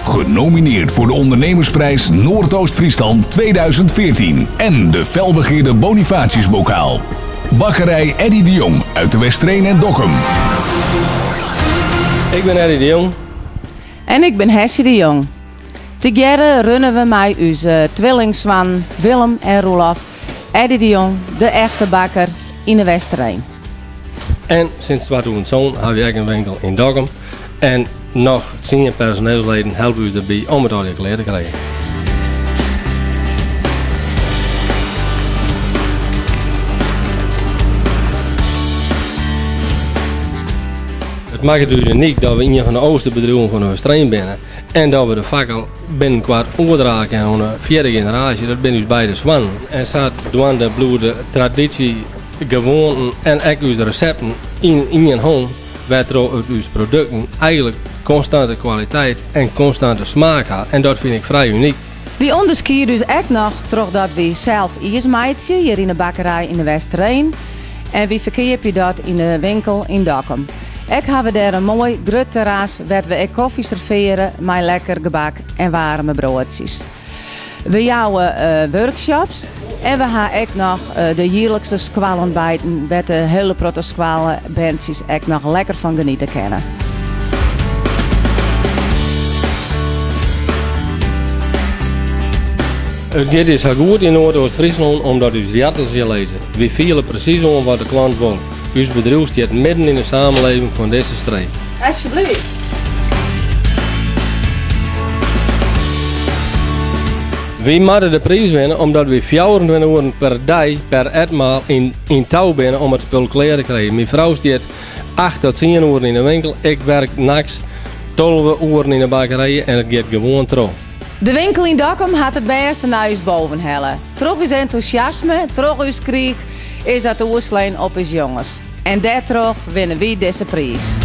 Genomineerd voor de Ondernemersprijs Noordoost-Friesland 2014 en de felbegeerde Bonifatiusbokaal. Bakkerij Eddy de Jong uit de Westereen en Dokkum. Ik bin Eddy de Jong. En ik bin Hessie de Jong. Tegearre runne we mei ús twillingsoannen Willem en Roelof Eddy de Jong, de echte bakker, yn de Westereen. En sinds 2007 hawwe wy ek in winkel yn Dokkum. En noch tsien personeelsleden helpe ús derby om it allegear klear te krijen. It makket ús unyk dat we ien fan de âldste bedriuwen fan de Westereen binne en dat we de fakkel binnenkoart oerdrage kinne oan de fjirde generaasje, dat binne ús beide soannen. En sadwaande bliuwe de tradysje, gewoanten en ek ús resepten yn ien hân. Wêrtroch it ús produkten eigenlik konstante kwaliteit en konstante smaak ha en dat fyn ik frij unyk. Wy ûnderskiede ús ek noch trochdat wy sels iis meitsje hjir yn de bakkerij yn de Westereen en wy ferkeapje dat yn de winkel yn Dokkum. Ek ha we dêr in moai grut terras wêr't we ek kofje serveare mei lekker gebak en waarme broadsjes. We jouwe workshops en we ha ek noch de jierlikse skoalontbijten wêr't de hiele protte skoalberntsjes ek noch lekker fan geniete kinne. It giet ús sa goed yn Noardoost-Fryslân omdat ús woartels hjir lizze. Wy fiele presys oan wat de klant wol. Us bedriuw stiet midden yn de samenleving fan dizze streek. Alsjeblieft. Wy moatte de priis winne omdat wy 24 oeren per dei per etmaal yn yn tou binne om it spul klear te krijen. Myn frou stiet acht tot tsien oeren yn de winkel, ik werk nachts 12 oeren yn de bakkerij en it giet gewoan troch. De winkel yn Dokkum hat it bêste nei ús boven helle. Troch ús entûsjasme, troch ús kriich is dat oerslein op ús jonges. En dêrtroch winne wy dizze priis.